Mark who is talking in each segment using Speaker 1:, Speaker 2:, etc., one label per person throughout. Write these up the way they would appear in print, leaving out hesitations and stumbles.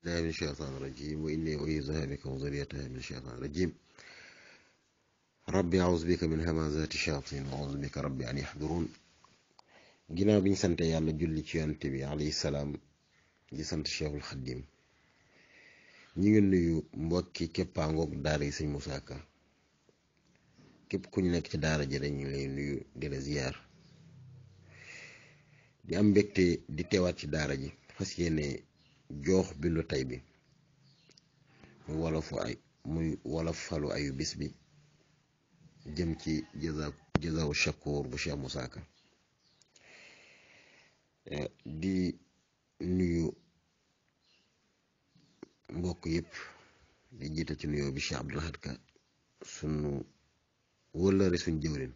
Speaker 1: الله من الشيطان الرجيم وإني أعيذها بك وذريتها من الشيطان الرجيم rabbi a'uuzu bika min hamazaati shayaatiin wa a'uuzu bika rabbi an yahduruun. ginnaaw bi ñu sant yàlla julli ci yonent bi alayhi salaam di sant Cheikhul Xaddim, ñi ngi nuyu mbokki képpaangoog daara yi sëñ Moussa Ka. képp ku ñu nekk ci daara ji rek ñu ngi lay nuyu di la ziyaar, di am mbégte di teewaat ci daara ji fas yéene joox bindu tay bi muy wolofalu ayu bis bi jëm ci jazaawu shakuur bu Cheikh Moussa Ka. di nuyu mbokk yëpp di jiite ci nuyoo bi Cheikh Abdoul Ahad Ka sunu wëllëre suñ jëwrin.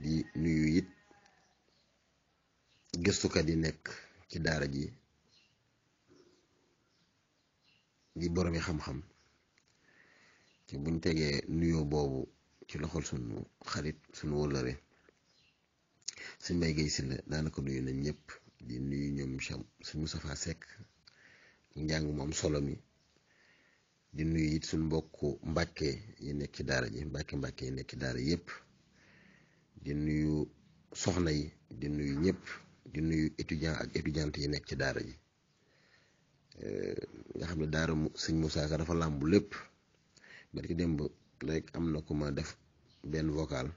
Speaker 1: di nuyu it gëstukat yi nekk ci daara ji di boromi xam-xam, ci buñ tegee nuyoo boobu ci loxol sunu xarit sunu wëllëre sëñ Mbaye Guèye Sylla daanaka nuyu nañ ñëpp. di nuyu ñoom sëñ Moustapha Seck njàng moom solo mi. di nuyu it suñ mbokku mbàkke yi nekk ci daara ji mbàkke yi nekk ci daara yëpp. di nuyu soxna yi, di nuyu ñëpp, di nuyu étudiant ak étudiante yi nekk ci daara ji. nga xam ne daara sëñ Moussa Ka dafa làmbu lépp. barki démb rek am na ku ma def benn vocal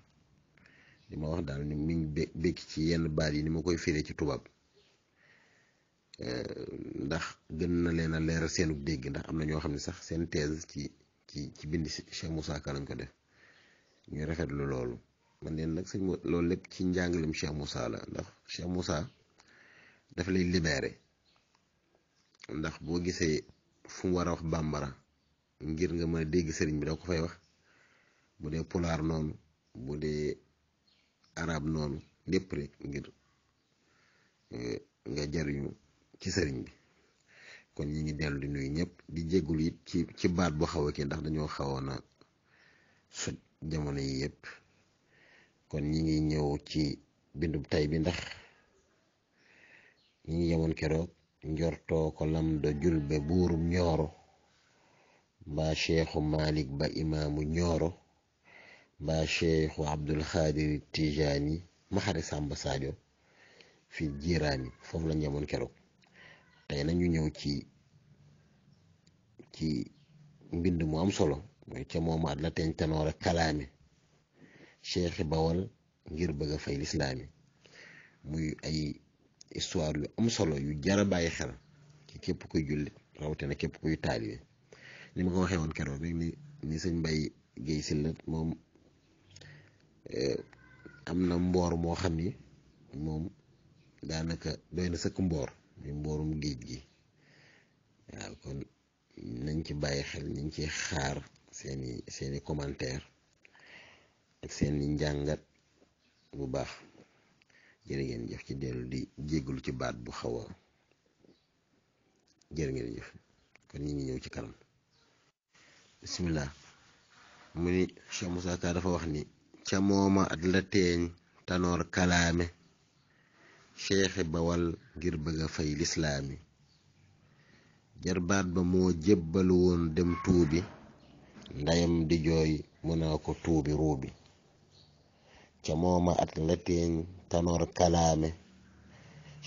Speaker 1: di ma wax daal ni mi ngi békk ci yenn baat yi ni ma koy firee ci tubaab, ndax gën na leen a leeral seenu dégg. ndax am na ñoo xam ne sax seen thèse ci bind Cheikh Moussa Ka lañ ko def, ñu rafetlu loolu. man leen nag loolu lépp ci njàngalem Cheikh Moussa la, ndax Cheikh Moussa dafa lay libéré. ndax boo gisee fu mu war a wax bambara ngir nga mën a dégg sëriñ bi da ko fay wax, bu dee pulaar noonu, bu dee arab noonu, lépp rek ngir nga jariñu ci sëriñ bi. kon ñi ngi dellu di nuyu ñëpp, di jéggul it ci baat bu xaw a kii ndax dañoo xawoon a sut jamono yi yëpp. kon ñi ngi ñëw ci bindub tay bi ndax ñi ngi yemoon keroog njortoo ko lam do julbe buurum ñooro, mbaa cheikhu Malik ba imaamu ñooro, mbaa cheikhu Abdul Xaadir Tijaani maxari Sàmba Sadio fi jiiraani. foofu lañ yemoon keroog. tey nañu ñëw ci mbind mu am solo, mooy ca moomaat la teeñ tanoor ak kalaame cheikhi bawal ngir bëgg a fay lislaami. muy ay histoire yu am solo yu jara bàyyi xel ci képp kuy jullit, rawatina képp kuy taalibe. ni ma ko waxee woon keroog rek ni sëñ Mbaye Guèye Sylla moom am na mboor moo xam ni moom daanaka doy na sëkk mboor, muy mboorum géej gi. waaw kon nañ ci bàyyi xel, ñu ngi ciy xaar seeni commentaire ak seeni njàngat bu baax. jërë ngeen jëf ci dellu di jéggalu ci baat bu xaw a jërë ngeen jëf. kon ñi ngi ñëw ci kanam. bismillah. mu ni Cheikh Moussa Ka dafa wax ni ca mooma at la teeñ tanoor kalaame cheikhi bawal ngir bëgg a fay lislaami. jarbaat ba moo jébbalu woon dem tuubi, ndeyam di jooy mu naa ko tuubi ruubi. ca mooma at la teeñ tanoor kalaame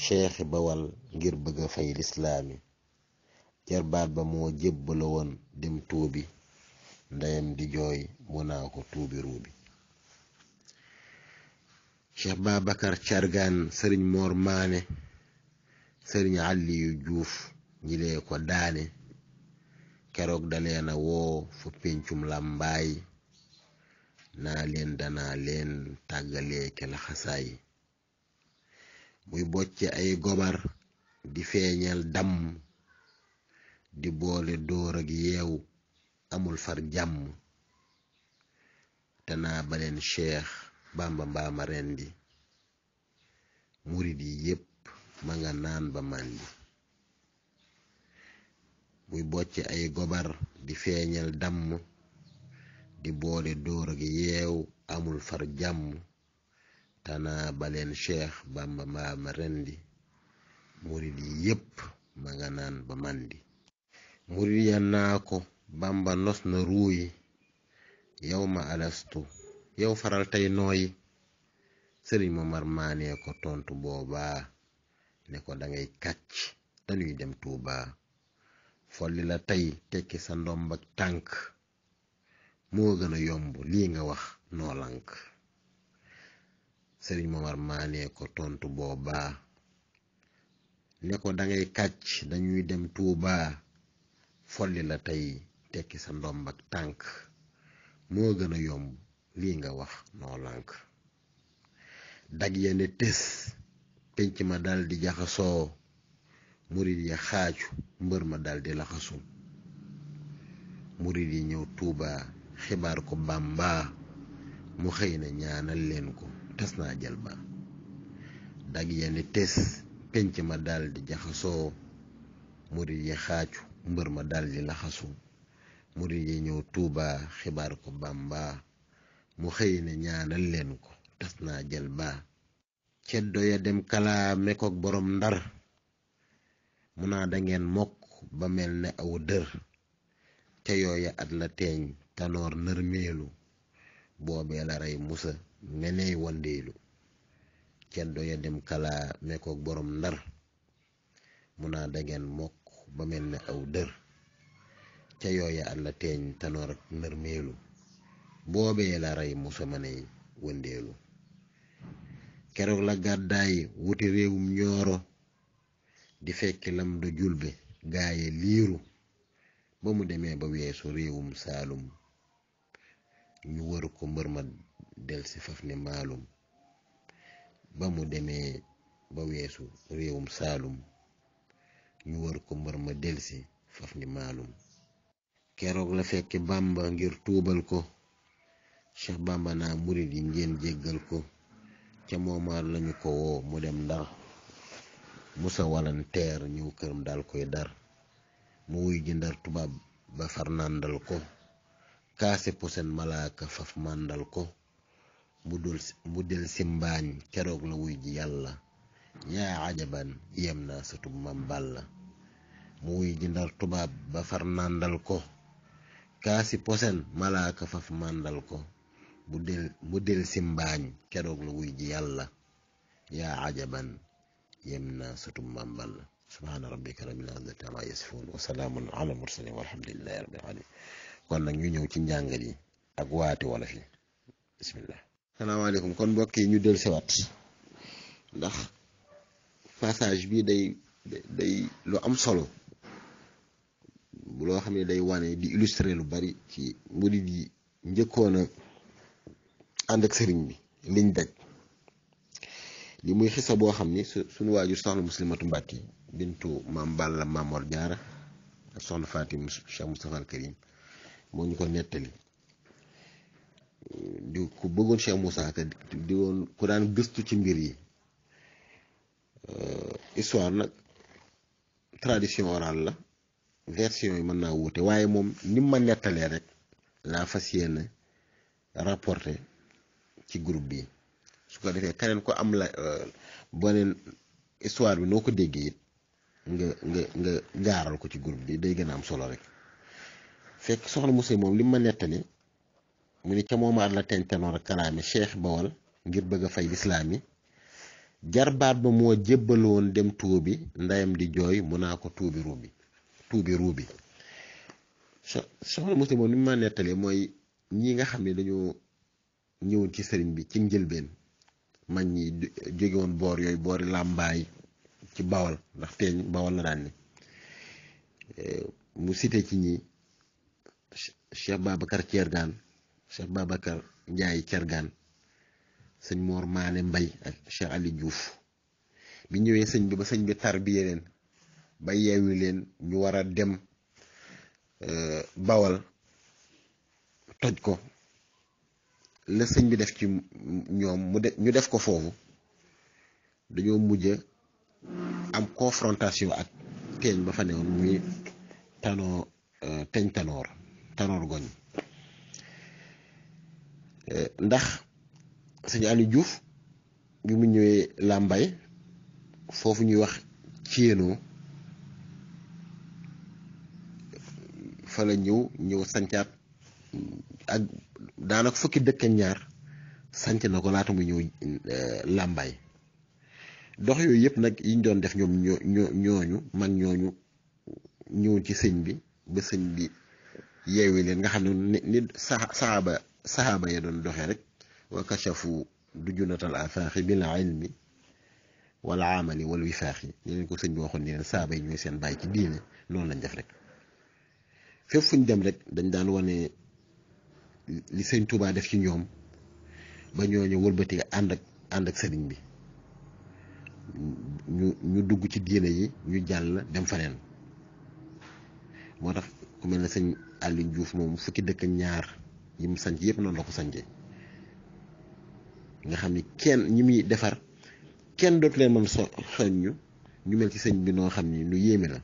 Speaker 1: cheikhi bawal ngir bëgg a fay lislaami. jarbaat ba moo jébbalu woon dem tuubi, ndeyam di jooy mu naa ko tuubi ruubi. Cheikh Babacar Cargaan sëriñ Moor Maane sëriñ Aliyu Juuf ñilee ko daane. keroog daleena woo fu péncum làmbaay, naa leen danaa leen tàggalee ke la xasaay. muy bocce ay gobar di feeñal damm, di boole dóor ak yeew amul far jàmm. te naa baleen Cheikh Bamba mbaama rendi, murid yi yépp ma nga naan ba màndi. muy bocce ay gobar di feeñal damm, di boole dóor ak yeew amul far jàmm. te naa baleen Cheikh Bamba mbaama rendi, murid yi yépp ma nga naan ba màndi. murid ya naa ko Bamba nos na ruuyi yow ma alastu yow faral tey nooyi. sëriñ Momar maanee ko tontu boobaa ne ko dangay kàcc dañuy dem Tuuba. folli la tey tekki sa ndomb ak tànk moo gën a yomb lii nga wax noo lank. sëriñ Momar maanee ko tontu boobaa ne ko dangay kàcc dañuy dem Tuuba. folli la tey tekki sa ndomb ak tànk moo gën a yomb lii nga wax noo lànk. dag ya ne tës penc ma dal di jaxasoo murid ya xaaju mbër ma dal di laxasu. murid yi ñëw Tuuba xibaar ko Bamba mu xëy na ñaanal leen ko tas naa jël ba. dag ya ne tës penc ma dal di jaxasoo murid ya xaaju mbër ma dal di laxasu. murid yi ñëw Tuuba xibaar ko Bamba mu xëy na ñaanal leen ko tas naa jël ba. ceddo ya dem kalaame kook borom Ndar mu naa dangeen mokk ba mel ne aw dër. ca yooya at la teeñ Tanoor nërmeelu boobee la rey Musa meney wandeelu. ceddo ya dem kalaame kook borom Ndar mu naa dangeen mokk ba mel ne aw dër. ca yooya at la teeñ Tanoor ak nërmeelu boobee la rey Musa meney wandeelu. keroog la gàddaay wuti réewum ñooro di fekki lam do julbe gaaye liiru. ba mu demee ba weesu réewum saalum ñu wër ko mbër ma delsi faf ni maalum. ba mu demee ba weesu réewum saalum ñu wër ko mbër ma delsi faf ni maalum. keroog la fekki Bàmba ngir tuubal ko Cheikh Bàmba naa murid yi ngeen jéggal ko. ca moomaar lañu ko woo mu dem Ndar Musa walanteer ñëw këram dal koy dar. mu wuy ji Ndar tubaab ba far nàndal ko kaase posen malaaka faf màndal ko. mu del si mbaañ keroog la wuy ji yàlla yaa ajaban yem naa satub mam Balla. mu wuy ji Ndar tubaab ba far nàndal ko kaasi posen malaaka faf màndal ko. mu del si mbaañ keroog la wuy ji yàlla yaa ajaban yem naa satub mam Balla. subhaana rabbika rabbil izzati ammaa yasifuun wa salaamun alal mursaliin walhamdulillahi rabbil aalamiin. kon nag ñu ñëw ci njàngat yi ak waati wolof yi bismillah. salaamaaleykum kon mbokk yi ñu del siwaat ndax passage bi day lu am solo loo xam ne day wane di illustrer lu bari ci murid yi njëkkoon a ànd ak sëriñ bi liñ daj. li muy xisa boo xam ni suñu waajur soxna Muslimatu Mbàkke bintu maam Balla Mamor Jaara ak soxna Fatim Cheikh Moustapha al Karim moo ñu ko nettali. di ku bëggoon Cheikh Moussa Ka di woon ku daan gëstu ci mbir yi. histoire nag tradition orale la version yi mën naa wuute waaye moom ni ma nettalee rek laa fas yéene rapporté ci groupe bi su ko defee keneen ko am la boneen histoire bi noo ko déggee it nga gaaral ko ci groupe bi day gën a am solo rek. fekk soxna Moussa moom li ma nettali mu ni ca moomaat la teñ Tanoor ak kalaame Cheikh Bawal ngir bëgg a fay lislaam yi. jarbaat ba moo jébbaloon dem tuubi ndeyam di jooy mu naa ko tuubi ruubi. soxna Moussa moom li ma nettalee mooy ñi nga xam ne dañoo ñëwoon ci sëriñ bi ci njëlbeen mag ñi jóge woon boor yooyu boori làmbaay ci Bawal ndax teeñ Bawal la daan ni mu cité ci ñi Cheikh Babacar Thiergane Cheikh Babacar Ndiaye Thiergane sëñ Mor Maane Mbay ak Cheikh Ali Diouf bi ñëwee sëñ bi ba sëñ bi tarbiye leen ba yeewi leen ñu war a dem Bawal toj ko la sëñ bi def ci ñoom ñu def ko foofu dañoo mujj am confrontation ak teeñ ba fa newoon muy teñ Tanoor Goñ ndax sëñ Aliou Diouf bi mu ñëwee Lambay foofu ñuy wax Thiénoo fa la ñëw sancaat ak daanaka fukki dëkk ak ñaar sanc na ko laata mu ñëw làmbaay. dox yooyu yëpp nag yiñ doon def ñoom ñooñu mag ñooñu ñëwoon ci sëñ bi ba sëñ bi yeewi leen nga xam ne ni saxaaba ya doon doxee rek wa kashafu du junatal afaaxi bil ilmi wala amali wal wifaaxi ñu leen ko sëñ bi waxoon ni leen saxaaba yi ñooy seen bàyyi ci diine noonu lañ def rek fépp fu ñu dem rek dañ daan wane li sëñ Tuubaa def ci ñoom ba ñooñu wëlbati ànd ak sëriñ bi ñu dugg ci diine yi ñu jàll dem faneen. moo tax ku mel ne sëñ Aliou Diouf moom fukki dëkk ñaar yi mu sanc yëpp noonu la ko sancee nga xam ni kenn ñi muy defar kenn dootu leen mën soññu ñu mel ci sëñ bi noo xam ni lu yéeme la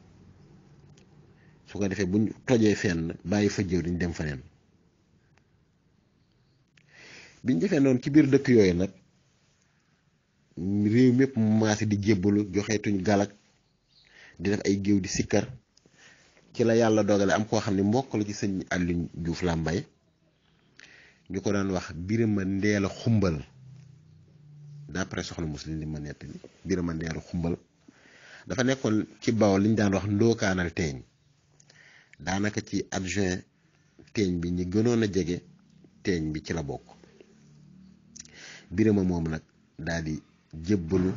Speaker 1: su ko defee buñ tojee fenn bàyyi fa jëw diñ dem faneen. biñ defee noonu ci biir dëkk yooyu nag réew mépp mu maase di jébbalu joxeetuñ galak di def ay géew di sikkar ci la yàlla dogale am koo xam ne mbokk la ci sëñ Aliou Diouf Lambaye ñu ko daan wax Birima Ndeela Xumbal d'après soxna Muslim li ma nettali Birima Ndeela Xumbal dafa nekkoon ci Bawol li ñu daan wax ndookaanal teeñ daanaka ci adjoint teeñ bi ñi gënoon a jege teeñ bi ci la bokk. Birima moom nag daal di jébbalu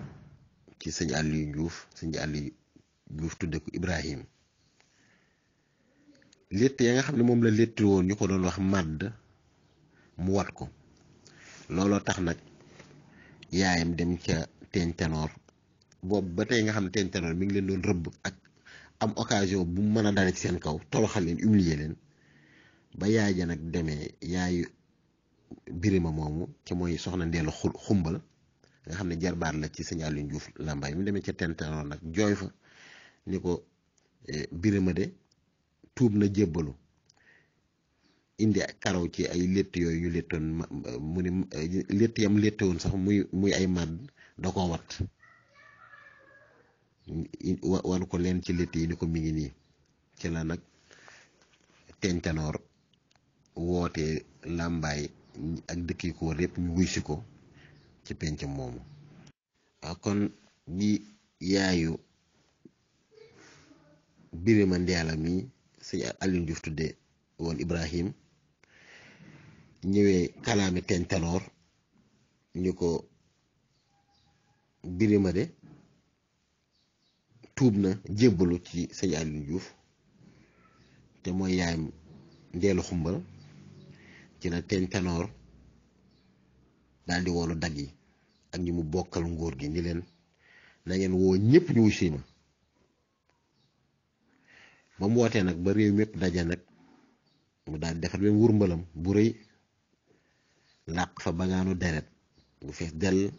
Speaker 1: ci sëñ Aliou Diouf sëñ Aliou Diouf tudde ko Ibrahim. létt ya nga xam ne moom la létt woon ñu ko doon wax màdd mu wat ko looloo tax nag yaayam dem ca Teeñ Tanoor boobu ba tey nga xam ne Teeñ Tanoor mi ngi leen doon rëbb ak am occasion bu mën a dale ci seen kaw toroxal leen humilier leen ba yaay ja nag demee yaayu Birima moomu ci mooy soxna Ndeelu Xumbal nga xam ne jarbaat la ci sëñ Aliou Diouf Lambaye mu demee ca Teeñ Tanoor nag jooy fa ni ko Birima de tuub na jébbalu indi karaw ci ay létt yooyu ñu léttoon mu ni létt yam léttoon sax muy ay màdd da ko wat wan ko leen ci létt yi ni ko mi ngi nii ci la nag Teeñ Tanoor wootee Lambaye ak dëkk yi ko wër yépp ñu wuy si ko ci pencam moomu. kon bi yaayu Birima Ndeela mi sëñ Aliou Diouf tudde woon Ibrahim ñëwee kalaame Teeñ Tanoor ñu ko Birima de tuub na jébbalu ci sëñ Aliou Diouf te mooy yaayam Ndeelu Xumbal ci la Teeñ Tanoor daal di woolu dag yi ak ñi mu bokkal nguur gi ni leen na ngeen woo ñëpp ñu wuy ma ba mu wootee nag ba réew mépp daje nag mu daal defar benn wurmbalam bu rëy làq fa bagaanu deret bu fees dell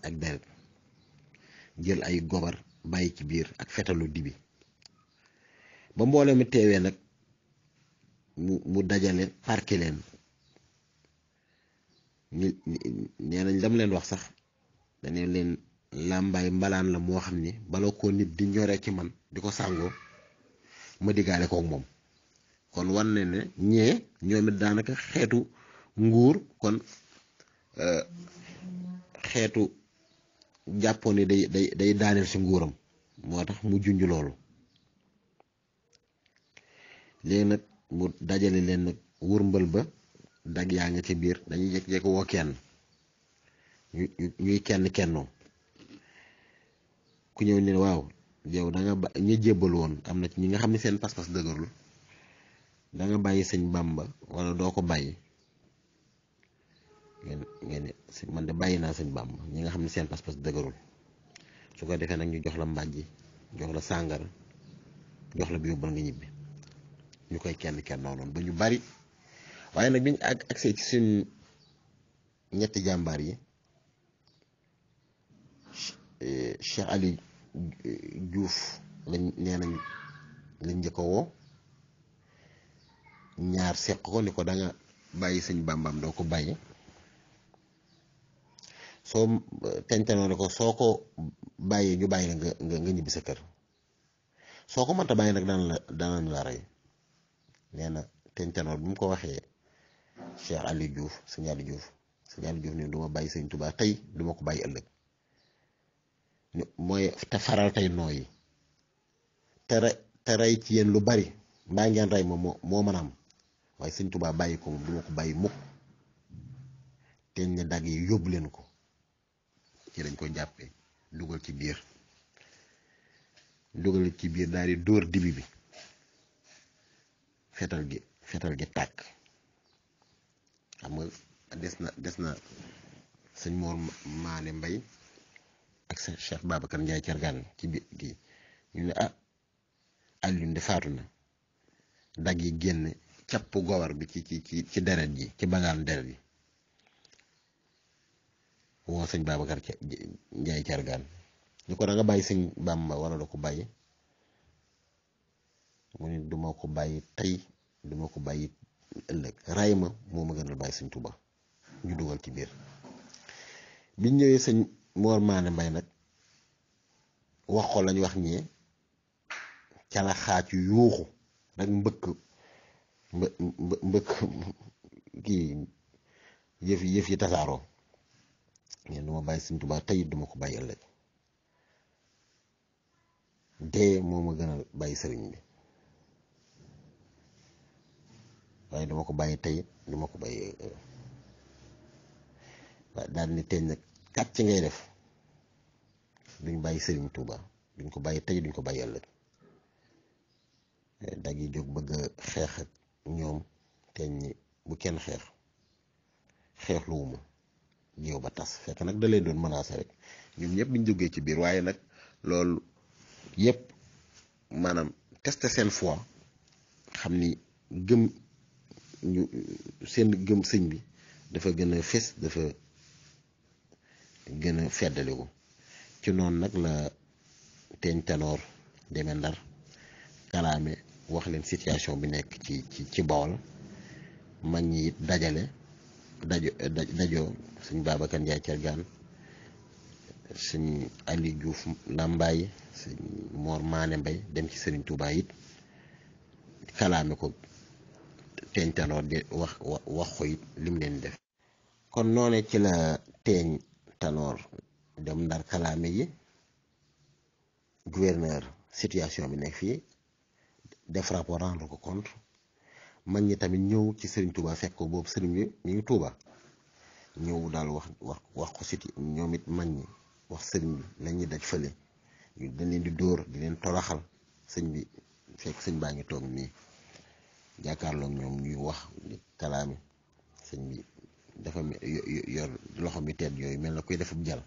Speaker 1: ak deret jël ay gobar bàyyi ci biir ak fetalu dibi ba mbooloo mi teewee nag mu dajale parke leen nee nañ lam leen wax sax dañu leen Lambaye mbalaan la moo xam ni bala ko nit di ñore ci man di ko sàngoo ma diggaale kook moom kon wan ne ne ñee ñoom it daanaka xeetu nguur kon xeetu jàppoon ni day daaneel si nguuram moo tax mu junj loolu léegi nag mu dajale leen nag wurmbal ba dag yaa nga ci biir dañuy jékki-jékki woo kenn ñuy kennoo ku ñëw ne waaw yow da nga ba ñu jébbal woon am na ci ñi nga xam ne seen pas-pas dëgërul da nga bàyyi sëñ Bàmba wala doo ko bàyyi ngeen man de bàyyi naa sëñ Bàmba ñi nga xam ne seen pas-pas dëgërul su ko defee nag ñu jox la mbàjji jox la sàngara jox la bi yóbbal nga ñibbi ñu koy kenn noonu ba ñu bari waaye nag biñ agsee ci suñ ñetti jàmbaar yi Cheikh Ali Diouf lañ nee nañ lañ njëkk a woo ñaar seq ko ni ko da nga bàyyi sëñ Bàmbaam doo ko bàyyi soo Teeñ Tanoor ne ko soo ko bàyyee ñu bàyyi la nga ñibbi sa kër soo ko mënta bàyyi nag danañ la rey nee na teeñ tanoor bi mu ko waxee Cheikh Aliou Diouf sëñ Aliou Diouf sëñ Aliou Diouf ne du ma bàyyi sëñ Tuubaa tey du ma ko bàyyi ëllëg mooy te faral tey nooyi te rey ci yéen lu bari mbaa ngeen rey ma moo mën a am waaye sëñ Tuubaa bàyyi ko moom du ma ko bàyyi mukk teeñ ne dagg yi yóbbu leen ko ci lañ ko jàppee dugal ci biir daal di dóor dibi bi fetal gi tàkk. xam nga des na sëñ Mor Maane Mbay ak sa Cheikh Babacar Ndiaye Thiergane ci biir gi ñu ne Alioune de faatu na dagg yi génn capp gowar bi ci deret ji ci bagaan deret yi woo sëñ Babacar Ndiaye Thiergane ñu ko da nga bàyyi sëñ Bamba wala da ko bàyyi mu ne duma ko bàyyi tey duma ko bàyyi ëllëg ray ma moo ma gënal bàyyi sëñ Tuuba ñu dugal ci biir biñ ñëwee sëñ Mor Maane Mbay nag wax ko lañ wax ñee ca la xaaj yu yuuxu rek mbëkk kii yëf yi tasaaroo ngeen duma bàyyi sëñ Tuuba tey duma ko bàyyi ëllëg dee moo ma gënal bàyyi sëriñ bi waaye duma ko bàyyi tey duma ko bàyyi waaye daal ni teeñ nag kàcc ngay def duñ bàyyi sëriñ Tuuba duñ ko bàyyi tey duñ ko bàyyi ëllëg dag yi jóg bëgg a xeex ak ñoom teeñ ni bu kenn xeex luwuma géew ba tas fekk nag da leen doon menacé rek ñoom ñëpp biñ jógee ci biir waaye nag loolu yëpp maanaam testé seen foi xam ni gëm ñu seen gëm sëñ bi dafa gën a fés dafa gën a feddaliku ci noonu nag la teeñ tanoor demee Ndar kalaame wax leen situation bi nekk ci Bawol mag ñi it dajoo sëñ Babacar Ndiaye Thiergane sëñ Aliou Diouf Lambaye sëñ Mor Maane Mbay dem ci Sëriñ Tuubaa it kalaame ko teeñ tanoor di wax ko it lim leen def kon noone ci la teeñ tanoor dem Ndar kalaame yi gouverneur situation bi nekk fii def rapport rendre ko compte mag ñi tamit ñëw ci Sëriñ Tuubaa fekk ko boobu sëriñ bi mi ngi Tuubaa ñëw daal wax ko siti ñoom it mag ñi wax sëriñ bi la ñuy daj fële dañ leen di dóor di leen toroxal sëñ bi fekk sëñ baa ngi toog nii jàkkaarloog ñoom ñuy wax kalaami sëñ bi dafa yor loxo bi tedd yooyu mel na koy defub jal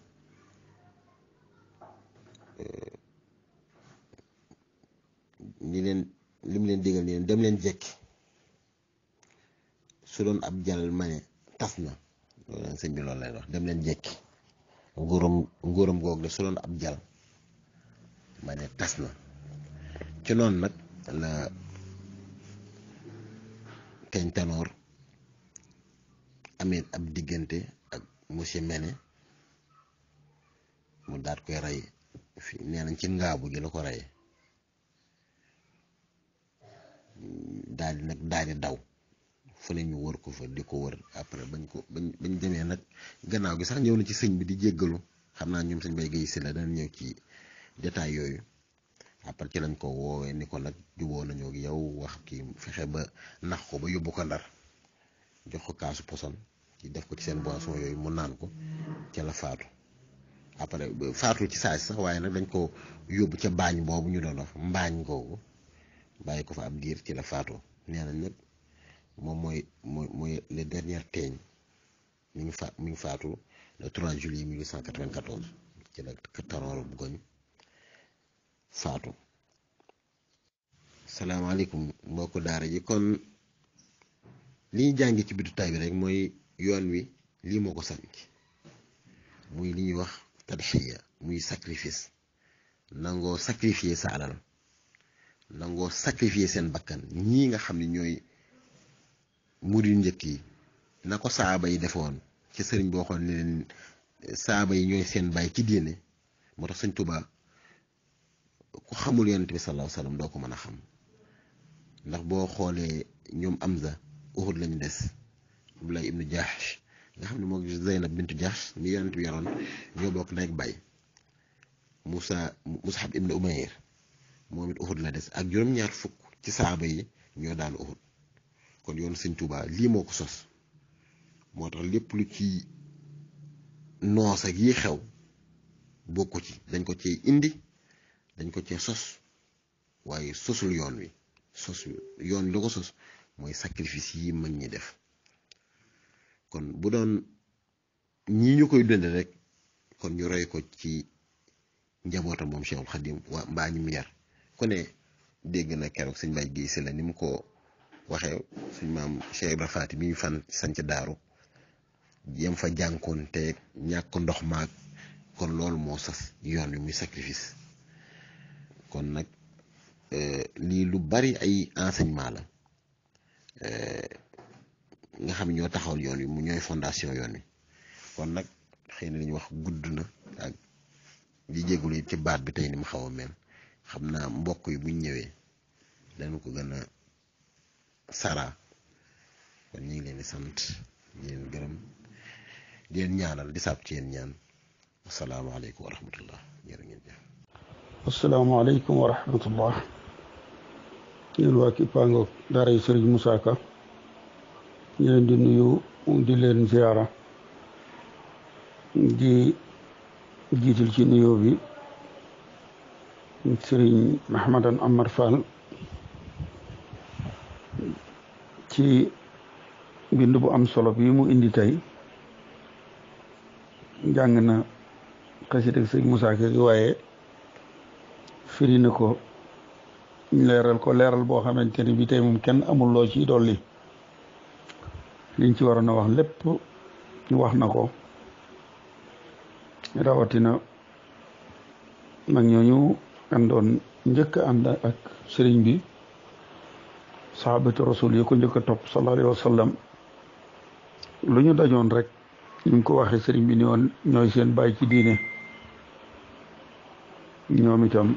Speaker 1: lim leen digal ni leen dem leen jekki su doon ab jal ma ne tas na loolu nag sëñ bi loolu lay wax dem leen jekki nguuram goog de su doon ab jal ma ne tas na ci noonu nag la teeñ tanoor amee ab diggante ak monsieur Mene mu daat koy rey fi nee nañ ci ngaabu gi la ko rey daal di daw fu ne ñu wër ko fa di ko wër après bañ demee nag gannaaw gi sax ñëw na ci sëñ bi di jéggalu xam naa ñoom sëñ Bay Gay Si la dana ñëw ci détail yooyu après ci lañ ko woowee ni ko nag juboo nañoo ak yow wax kii fexe ba nax ko ba yóbbu ko Ndar jox ko kaasu poson ci def ko ci seen boisson yooyu mu naan ko ca la faatu après faatu ci saa si sax waaye nag dañ ko yóbbu ca baañ boobu ñu doon wax mbaañ googu bàyyi ko fa ab diir ci la faatoo nee nañ nag moom mooy le dernier teeñ mi ngi faatu le 3 juillet 1894 ci la Tanoor Goñ faatu. salaamaaleykum mbokku daara ji kon li ñu jàngi ci bitu tay bi rek mooy yoon wi lii moo ko sanc muy li ñuy wax tadxiya muy sacrifice nangoo sacrifier sa alal nangoo sacrifier seen bakkan ñii nga xam ne ñooy murid njëkk yi na ko saaba yi defoon ci sëriñ boo xoon ne leen saaba yi ñooy seen baay ci diine moo tax sëñ Tuubaa ku xamul yonent bi sallallahu alayhi wa sallam doo ko mën a xam ndax boo xoolee ñoom Amza Uhud lañu des Abdullah ibnu Jahsh nga xam ne moo Zeynab bintu Jahsh mi yonent bi yoroon ñoo bokk ndey ak baay Mus'ab ibnu Umayr moom it Uhud la des ak juróom-ñaar fukk ci saaba yi ñoo daan Uhud kon yoon Sëñ Tuubaa lii moo ko sos moo tax lépp lu ci noos ak yi xew bokku ci dañ ko cee indi dañ ko cee sos waaye sosul yoon wi yoon wi la ko sos mooy sacrifice yi mag ñi def kon bu doon ñii ñu koy dund rek kon ñu roy ko ci njabootam moom Cheikhul Khadim waa mbaa ñu mu yar ku ne dégg na keroog sëñ Baye Guèye Sylla ni mu ko waxee suñ maam Cheikh Ibra Faati bi ñu fan sanc daaru yem fa jànkoon te ñàkk ndox maag kon loolu moo sas yoon wi muy sacrifice kon nag lii lu bari ay enseignement la nga xam ñoo taxawal yoon wi mu ñooy fondation yoon wi kon nag xëy na li ñu wax gudd na ak di jégalu ci baat bi tey ni mu xaw a mel xam naa mbokk yi buñ ñëwee dañu ko gën a sara kon ñu ngi leen di sant di leen gërëm di leen ñaanal di sàpp ci yéen ñaan asalaamaaleykum wa rahmatullah jërë ngeen jëf.
Speaker 2: asalaamaaleykum wa rahmatullah yéen waa Kippaangook daara yi Sëriñ Moussa Ka ñu leen di nuyu di leen ziara di jiital ci nuyoo bi Sëriñ Mahmadan Amar Fall ci bind bu am solo bi mu indi tey jàng na xasida ak Sëriñ Moussa Ka gi waaye firi na ko leeral ko leeral boo xamante ni bi tey moom kenn amul loo ci dolli liñ ci waroon a wax lépp wax na ko rawatina mag ñooñu àndoon njëkk a ànd ak sëriñ bi sahabatu rasul yi ko njëkk a topp sallallahu alayhi wa sallam lu ñu dajoon rek ñu ngi ko waxee sëriñ bi ni woon ñooy seen bàyyi ci diine ñoom itam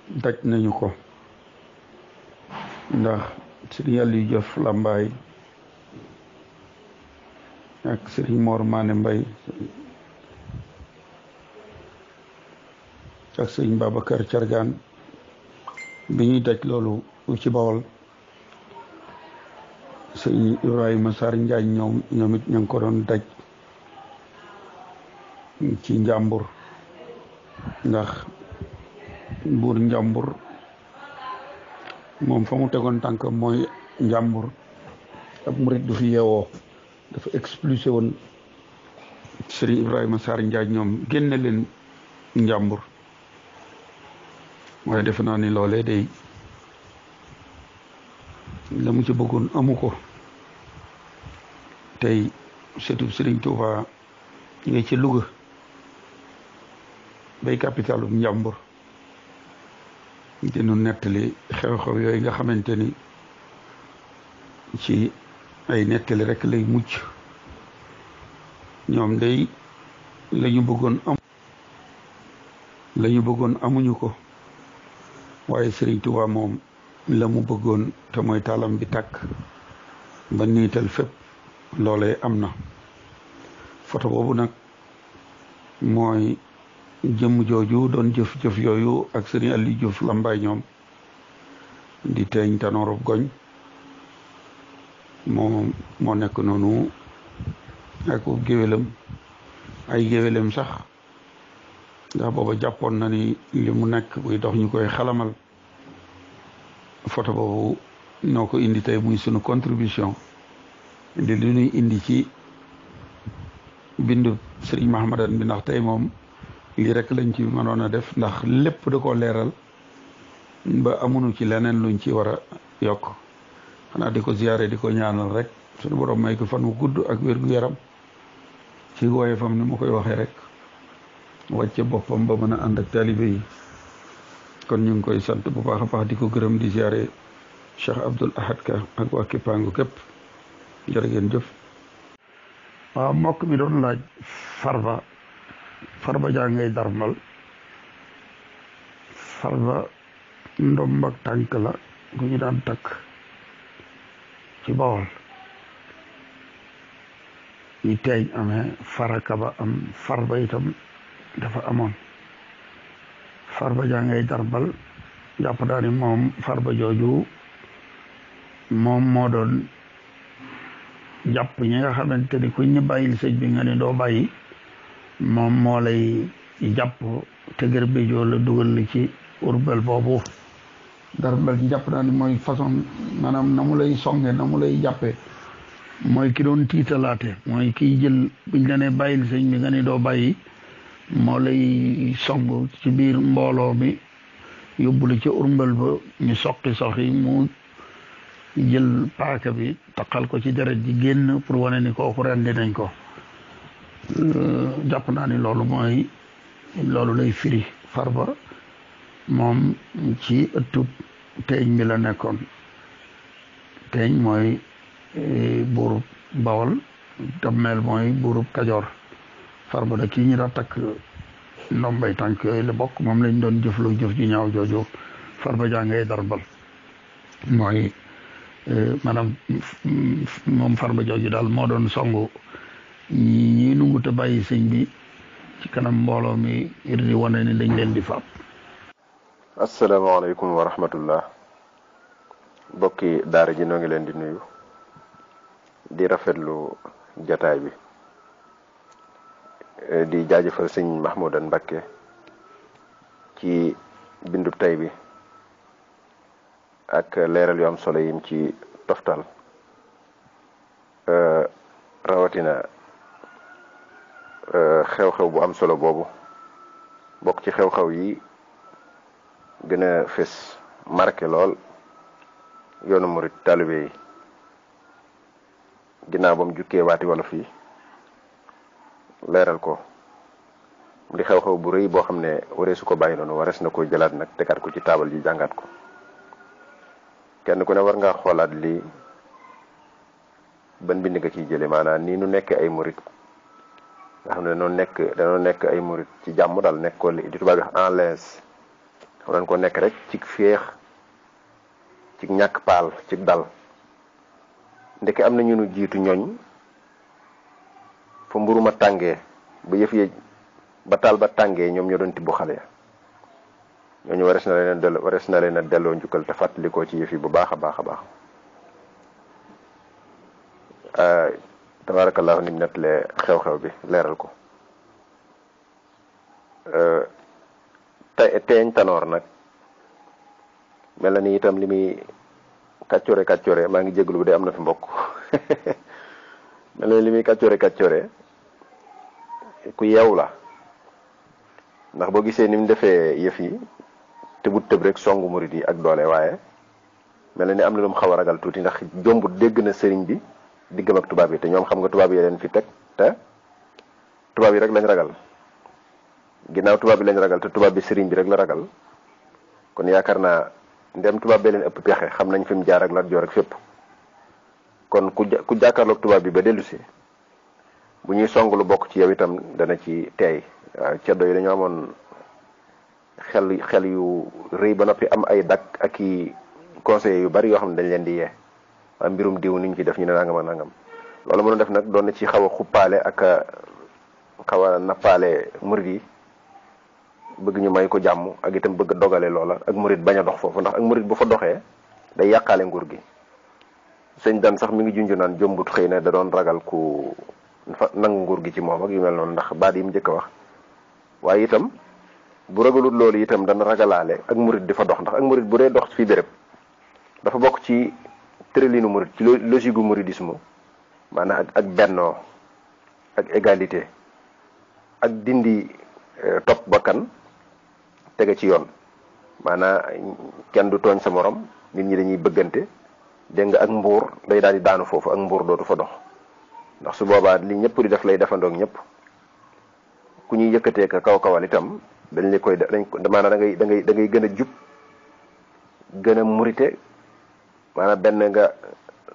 Speaker 2: daj nañu ko ndax sëriñ Aliou Diouf Lambaay ak sëriñ Mor Mané Mbay ak sëriñ Babacar Cargaan bi ñuy daj loolu ci Bawol sëriñ Ibrahima Sarr Njaañ ñoom it ña ngi ko doon daj ci Njàmbur ndax buur Njàmbur moom fa mu tegoon tànkam mooy Njàmbur ab murit du fi yeewoo dafa expulsé woon sëriñ Ibrahima Sarr Njaañ ñoom génne leen Njàmbur waaye defe naa ni loolee day la mu ci bëggoon amu ko tey surtout Sëriñ Tuuba nga ci Louga bay capitalu Njàmbur dinu nettali xew-xew yooyu nga xamante ni ci ay nettali rek lay mucc ñoom day la ñu bëggoon amuñu ko waaye Sëriñ Tuubaa moom la mu bëggoon te mooy taalam bi tàkk ba niital fépp loolee am na photo boobu nag mooy jëmm jooju doon jëf-jëf yooyu ak Sëriñ Aliou Diouf Lambaay ñoom di teeñ tanoorub goñ moo nekk noonu ak géwélam ay géwélam sax ndax booba jàppoon na ni li mu nekk buy dox ñu koy xalamal photo boobu noo ko indi tey muy sunu contribution indi li ñuy indi ci bindu Sëriñ Mahmadan bi ndax tey moom lii rek lañ ci mënoon a def ndax lépp da ko leeral ba amuñu ci leneen luñ ci war a yokk xanaa di ko ziyaare di ko ñaanal rek suñu borom may ko fan wu gudd ak wér gu yaram ci wooye fam ni ma koy waxee rek wàcce boppam ba mën a ànd ak taalibe yi kon ñu ngi koy sant bu baax a baax di ko gërëm di ziyaare Cheikh Abdoul Ahad Ka ak waa Kippaangu képp jërë ngeen jëf. waaw mbokk mi doon laaj farba jaa ngay darmal farba ndomb ak tànk la gu ñu daan takk ci Bawol ñi teeñ amee faraka ba am farba itam dafa amoon farba jaa ngay darbal jàpp naa ni moom farba jooju moom moo doon jàpp ñi nga xamante ni kuñ ñu bàyyil sëñ bi nga ni doo bàyyi moom moo lay jàpp tëgër béjoo la dugal li ci urbel boobu darbal ci jàpp naa ni mooy façon maanaam na mu lay songe na mu lay jàppe mooy ki doon tiitalaate mooy kiy jël buñ la ne bàyyil sëñ bi nga ni doo bàyyi moo lay song ci biir mbooloo mi yóbbu la ci urbel ba ñu soqi mu jël paaka bi taqal ko ci deret ji génn pour wane ni kooku rendi nañ ko jàpp naa ni loolu lay firi farba moom ci ëttub teeñ bi la nekkoon teeñ mooy buurub Bawol dammeel mooy buurub Kajoor farba da kii ñi daa takk ndombay tànk yooyu la bokk moom lañ doon jëfloo jëf ju ñaaw jooju farba jaa ngay darbal mooy maanaam moom farba jooju daal moo doon songu ñi nungut a bàyyi sëñ bi ci kanam mbooloo mi ngir di wane ni dañ leen di faat.
Speaker 3: asalaamaaleykum wa rahmatullah bokki daara ji noo ngi leen di nuyu di rafetlu jataay bi di jaajëfal sëñ Mahmoudan Mbakke ci bindub tay bi ak leeral yu am solo yim ci toftal rawatina xew-xew bu am solo boobu bokk ci xew-xew yi gën a fés marqué lool yoonu murit taalibe yi ginnaaw ba mu jukkee waati wolof yi leeral ko di xew-xew bu rëy boo xam ne waree su ko bàyyi noonu warees na ko jëlaat nag tegaat ko ci taabal ji jàngaat ko kenn ku ne war ngaa xoolaat lii ban bind nga ciy jële maanaam nii nu nekk ay murit nga xam ne dañoo nekk ay murit ci jàmm daal nekk ko li di tubaab yi en l'aise xam nañ ko nekk rek ci féex ci ñàkk paal ci dal ndeke am na ñu nu jiitu ñooñ fa mburuma tàngee ba yëf yi ba taal ba tàngee ñoom ñoo doon tibbu xale ya ñooñu warees na leen a delloo njukkal te fàttalikoo ci yëf yi bu baax a baax a baax tabarakallahu nim nettalee xew-xew bi leeral ko teeñ tanoor nag mel na ni itam li muy kàccoore maa ngi jéglu bu dee am na fi mbokk mel na ni li muy kàccoore ku yeew la ndax boo gisee ni mu defee yëf yi te bu tëb rek songu murid yi ak doole waaye mel na ni am na lu mu xaw a ragal tuuti ndax jombut dégg na sëriñ bi diggam ak tubaab yi te ñoom xam nga tubaab yi leen fi teg te tubaab yi rek lañ ragal ginnaaw tubaab bi lañ ragal te tubaab bi sëriñ bi rek la ragal kon yaakaar naa ndem tubaab bee leen ëpp pexe xam nañ fi mu jaar ak Lat Joor ak fépp kon ku jàkkaarloog tubaab bi ba dellu si bu ñuy song lu bokk ci yow itam dana ci teey waaw ceddo yi dañoo amoon xel yu rëy ba noppi am ay dak ak i conseillers yu bari yoo xam ne dañ leen di yee mbirum diw niñ ci def ñu ne nangam ak nangam loolu mënoon def nag doon na ci xaw a xuppaale ak xaw a nappaale murid yi bëgg ñu may ko jàmm ak itam bëgg dogale loola ak murid bañ a dox foofu ndax ak murid bu fa doxee day yàqaale nguur gi sëñ Dan sax mi ngi junj naan jombut xëy na da doon ragal ku nangu nguur gi ci moom ak yu mel noonu ndax baat yi mu njëkk a wax waaye itam bu ragalut loolu itam dana ragalaale ak murid di fa dox ndax ak murid bu dee dox fii béréb dafa bokk ci tërëlinu murid ci logique gu muridisme maanaam ak bennoo ak égalité ak dindi topp bakkan tege ci yoon maanaam kenn du tooñ sa morom nit ñi dañuy bëggante dégg nga ak mbuur day daal di daanu foofu ak mbuur dootu fa dox ndax su boobaa li ñëpp di def lay defandoog ñëpp ku ñuy yëkkatee ka kaw-kawal itam dañ la koy maanaam da ngay gën a jub gën a murite maanaam benn nga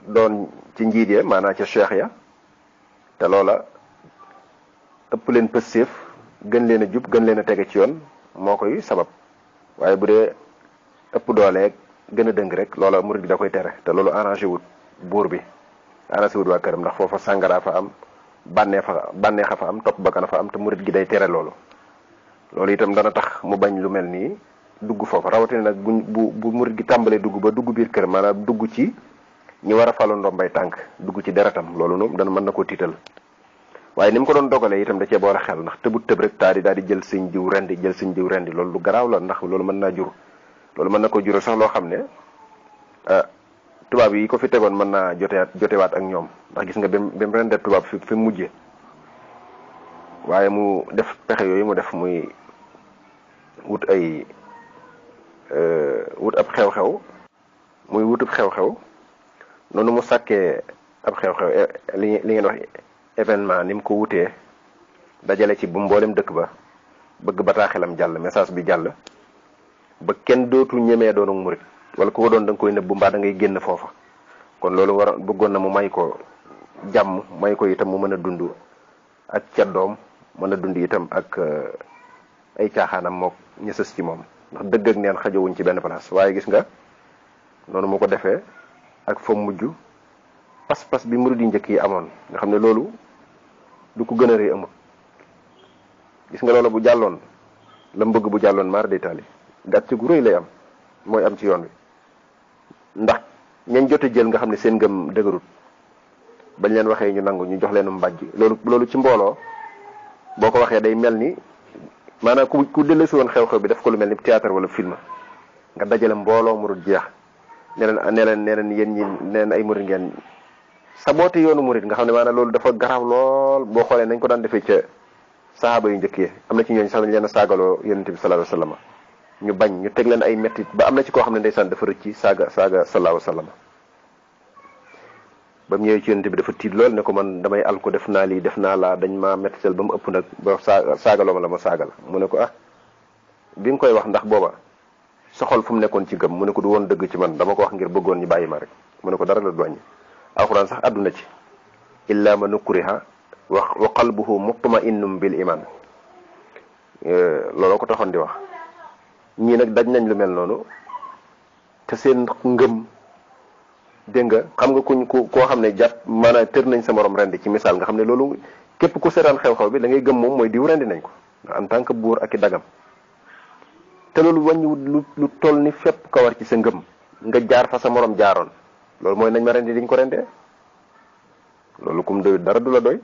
Speaker 3: doon ci njiit ya maanaam ca cheikh ya te loola ëpp leen pësséef gën leen a jub gën leen a tege ci yoon moo koy sabab waaye bu dee ëpp dooleeg gën a dëng rek loola murid gi da koy tere te loolu arrangé wut buur bi arrangé wut waa këram ndax foofa sàngara fa am bànneexa fa am topp bakana fa am te murid gi day tere loolu itam dana tax mu bañ lu mel nii dugg foofa rawatina nag bu murid gi tàmbalee dugg ba dugg biir kër maanaam dugg ci ñi war a falu ndombay tànk dugg ci deretam loolu noonu dana mën na koo tiital waaye ni mu ko doon dogalee itam da cee boole xel ndax tëbut tëb rek daal di jël sëñ diw rendi loolu lu garaaw la ndax loolu mën na ko jural sax loo xam ne tubaab yi ko fi tegoon mën naa jotewaat ak ñoom ndax gis nga bi mu rendee tubaab fi mujje waaye mu def pexe yooyu mu def muy wut ab xew-xew muy wutub xew-xew noonu mu sàkkee ab xew-xew li ngeen wax événement ni mu ko wutee dajale ci bu mboolem dëkk ba bëgg bataaxelam jàll message bi jàll ba kenn dootu ñemee doonu murit wala ku ko doon da nga koy nëbb mbaa da ngay génn foofa kon loolu bëggoon na mu may ko jàmm may ko itam mu mën a dund ak caddoom mën a dund itam ak ay caaxaanam mook ña sës ci moom ndax dëgg ak neen xajowuñ ci benn place waaye gis nga noonu mu ko defee ak fa mujj pas-pas bi murid yi njëkk yi amoon nga xam ne loolu du ko gën a rëy amul gis nga loola bu jàlloon la mu bëgg bu jàlloon maar d'Italie gàcce gu rëy lay am mooy am ci yoon wi ndax ñañ jote jël nga xam ne seen ngëm dëgërut bañ leen waxee ñu nangu ñu jox leen mbàjj loolu ci mbooloo boo ko waxee day mel ni maanaam ku dellusi woon xew-xew bi def ko lu mel ni théâtre wala film nga dajale mbooloo murid jeex ne leen yéen ñi neen ay murid ngeen saboote yoonu murid nga xam ne maanaam loolu dafa garaaw lool boo xoolee nañ ko daan defee ca sahaaba yu njëkk yi am na ci ñooñu sax nañ leen a saagaloo yonente bi sallallahu alayhi wasallam ñu bañ ñu teg leen ay mettit ba am na ci koo xam ne ndeysaan dafa rëcc saaga sallallahu alayhi wasallam ba mu ñëwee ci yonente bi dafa tiit lool ne ko man damay al ko def naa lii def naa laa dañ ma mettital ba mu ëpp nag ba saagaloo ma la ma saagal mu ne ko bi nga koy wax ndax booba soxol fu mu nekkoon ci gëm mu ne ko du woon dëgg ci man dama ko wax ngir bëggoon ñu bàyyi ma rek mu ne ko dara la doññ alxuraan sax àdduna ci illa man ukriha wa qalbuhu mutma'innun bil iman looloo ko taxoon di wax ñii nag daj nañ lu mel noonu te seen ngëm dégg nga xam nga koo xam ne jàpp maanaam tër nañ sa morom rendi ci misaal nga xam ne loolu képp ku seetaan xew-xew bi da ngay gëm moom mooy diw rendi nañ ko en tant que buur ak i dagam te loolu wàññiwut lu toll ni fépp kawar ci sa ngëm nga jaar fa sa morom jaaroon loolu mooy nañ ma rendi diñ ko rendee loolu kum doy dara du la doy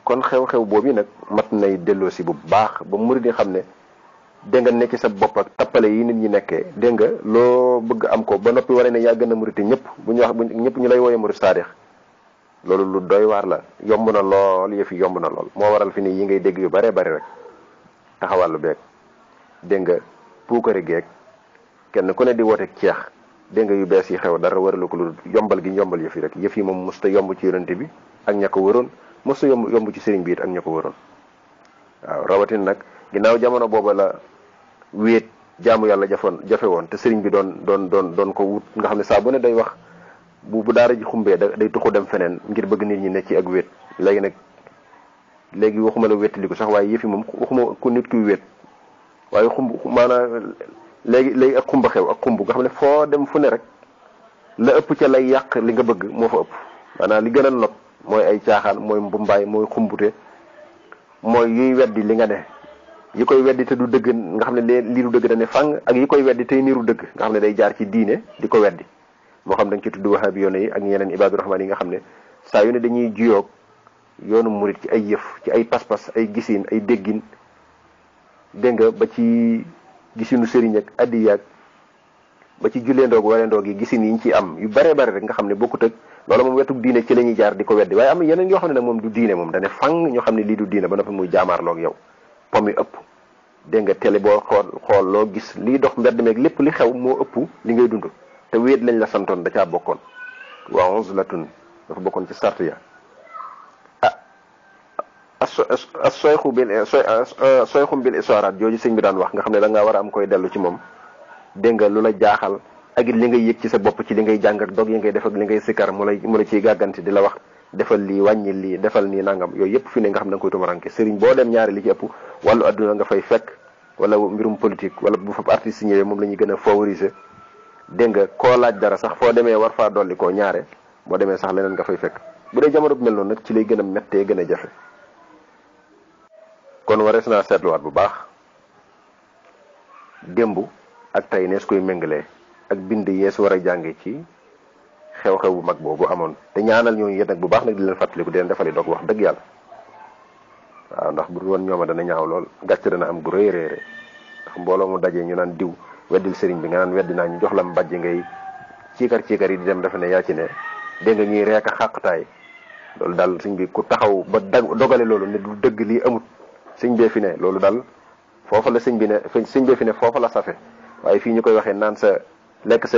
Speaker 3: kon xew-xew boobu nag mat nay delloo si bu baax ba murid yi xam ne dégg nga nekk sa bopp ak tappale yi nit ñi nekkee dégg nga loo bëgg am ko ba noppi waree ne yaa gën a murid ñëpp bu ñëpp ñu lay wooyee murid saadix loolu lu doy waar la yomb na lool yëf yi yomb na lool moo waral fi ni yi ngay dégg yu bare bari rek taxawàllu beeg dégg nga puukari geeg kenn ku ne di wooteeg ceex dégg nga yu bees yi xew dara waralu ko lu yombal gi yombal yëf yi rek yëf yi moom musta yomb ci yonente bi ak ña ko wëroon musta yomb ci sëriñ bi it ak ña ko wëroon waaw rawatin nag ginnaaw jamono booba la wéet jaamu yàlla jafe woon te sëriñ bi doon ko wut nga xam ne saa bu ne day wax bu daara ji xumbee day tuxu dem feneen ngir bëgg nit ñi ne ci ak wéet léegi waxuma la wéttali ko sax waaye yëf yi moom waxuma ku nit kuy wéet waaye xumb maanaam léegi ak xumba xew ak xumb nga xam ne foo dem fu ne rek la ëpp ca lay yàq li nga bëgg moo fa ëpp maanaam li gën a not mooy ay caaxaan mooy mbumbaay mooy xumbute mooy yuy weddi li nga ne yi koy weddi te du dëgg nga xam ne lii du dëgg da ne fang ak yi koy weddi tey niru dëgg nga xam ne day jaar ci diine di ko weddi moo xam dañ ci tudd wahabi yoone yi ak yeneen ibaadu rahmaan yi nga xam ne saa yu ne dañuy juyoog yoonu murit ci ay yëf ci ay pas-pas ay gisin ay déggin dégg nga ba ci gisinu sëriñ ak addiyaak ba ci jullee ndoog wala ndoog yi gisin yi ñu ci am yu bare bare rek nga xam ne bokkut ak loolu moom wetuk diine ci la ñuy jaar di ko weddi waaye am yeneen yoo xam ne nag moom du diine moom dane fang ñoo xam ne lii du diine ba noppi muy jaamaarloog yow pom yi ëpp dégg nga télé boo xool loo gis liy dox mbedd meeg lépp li xew moo ëpp li ngay dund te wéet lañ la santoon da caa bokkoon wa uzlatun dafa bokkoon ci sart ya soyxum bil isaraat jooju sëñ bi daan wax nga xam ne da ngaa war a am koy dellu ci moom dégg nga lu la jaaxal ak it li ngay yëg ci sa bopp ci li ngay jàng ak dog yi ngay def ak li ngay sikkar mu la ciy gàgganti di la wax defal lii wàññi lii defal nii nangam yooyu yëpp fi ne nga xam ne da nga koy tumaranke sëriñ boo dem ñaari li ci ëpp wàllu adduna nga fay fekk wala mbirum politique wala bu fa artiste ñëwee moom la ñuy gën a favoriser dégg nga koo laaj dara sax foo demee war faa dolli koo ñaare boo demee sax leneen nga fay fekk bu dee jamono bu mel noonu nag ci lay gën a mettee gën a jafe. kon warees naa seetluwaat bu baax démb ak tey nees koy méngalee ak bind yees war a jànge ci xew-xew bu mag boobu amoon te ñaanal ñooñu yéen nag bu baax nag di leen fàttaliku di leen defali doog wax dëgg yàlla waaw ndax bu dul woon ñooma dana ñaaw lool gàcce dana am gu rëy réere ndax mbooloo mu dajee ñu naan diw weddil sëriñ bi nga naan weddi naa ñu jox la mbàjj ngay ciikar yi di dem dafa ne yaa ci ne dégg nga ñuy reeka xàqtaay loolu daal sëñ bi ku taxaw ba dogale loolu ne du dëgg lii amut sëñ bee fi ne loolu daal foofa la sëñ bee fi ne foofa la safe waaye fii ñu koy waxee naan sa lekk sa